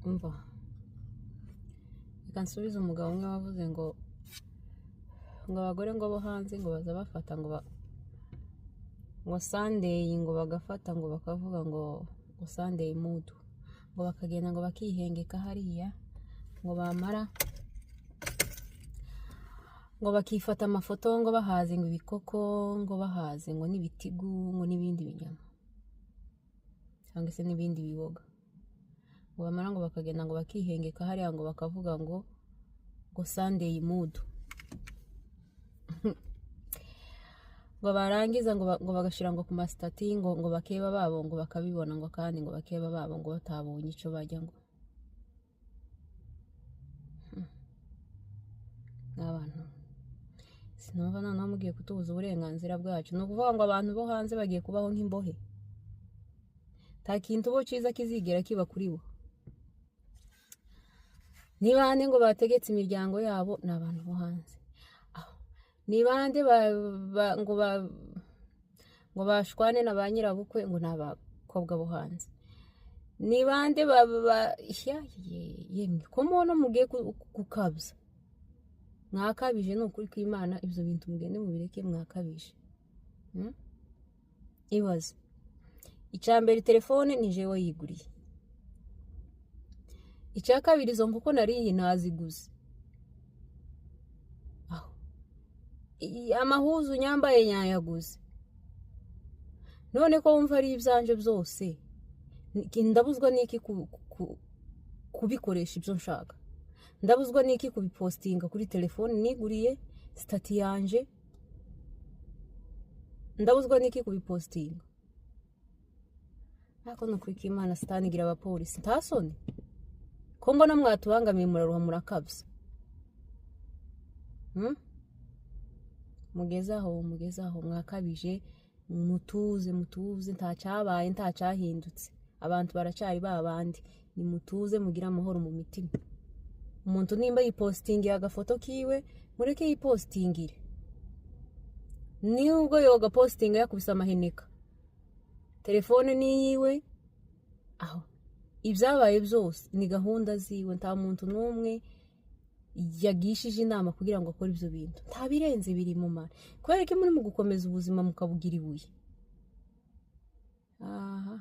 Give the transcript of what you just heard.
Umva, reka nsubize umugabo umwe wavuze ngo abagore ngo bo hanze ngo baza bafata ngo Sunday, ngo bagafata, ngo bakavuga ngo Sunday mood, ngo bakagenda ngo bakihengeka hariya, ngo bamara ngo bakifata amafoto, ngo bahaze ngo ibikoko, ngo bahaze ngo n'ibitigu, ngo n'ibindi binyama cyangwa se n'ibindi biboga, ngo bamara ngo bakagenda ngo bakihengeka hariya, ngo bakavuga ngo Sunday mood, ngo barangiza ngo bagashyira ngo ku ma status, ngo bakeba babo ngo bakabibona, ngo kandi ngo bakeba babo ngo batabonye icyo bajya ngo n'abantu sinumva. Noneho mugiye kutubuza uburenganzira bwacu. Ni ukuvuga ngo abantu bo hanze bagiye kubaho nk'imbohe, nta kintu bo cyiza kizigera kiba kuri bo. Ni bande ngo bategetse imiryango yabo? Ni abantu bo hanze. Aho. Ni bande ngo bashwane na ba nyirabukwe? Ngo ni abakobwa bo hanze. Ni bande ba yemwe, ko mubona mugiye gukabya? Mwakabije, ni ukuri kw'Imana. Ibyo bintu mugende mubireke, mwakabije. Ibaze, icya mbere, telefone ni jewe yiguriye. Icya kabiri, izo nkoko nariye naziguze. Aho amahuzu nyambaye nyayaguze. None ko wumva ari ibyanje byose, ndabuzwa n'iki kubikoresha ibyo nshaka? Ndabuzwa n'iki kubipostinga kuri telefone niguriye, status yanje? Ndabuzwa n'iki kubipostinga? Ariko ni ukuri k'Imana, sitani igira abapolisi. Nta soni ko mbona mwatubangamiye, muraruha, murakabya? Mugeze aho, mugeze aho, mwakabije. Mutuze, mutuze, nta cyabaye, nta cyahindutse, abantu baracyari ba bandi. Nimutuze, mugire amahoro mu mitima. Umuntu nimba yipositingiye agafoto kiwe, mureke yipositingire. Nubwo yoga positinga yakubise amaheneka, telefone ni iyiwe. Aho ibyabaye byose ni gahunda ziwe, nta muntu n'umwe yagishije inama kugira ngo akore ibyo bintu. Nta birenze biri mu mara. Kubera ko muri mu gukomeza ubuzima mukabugira ibuye. Aha.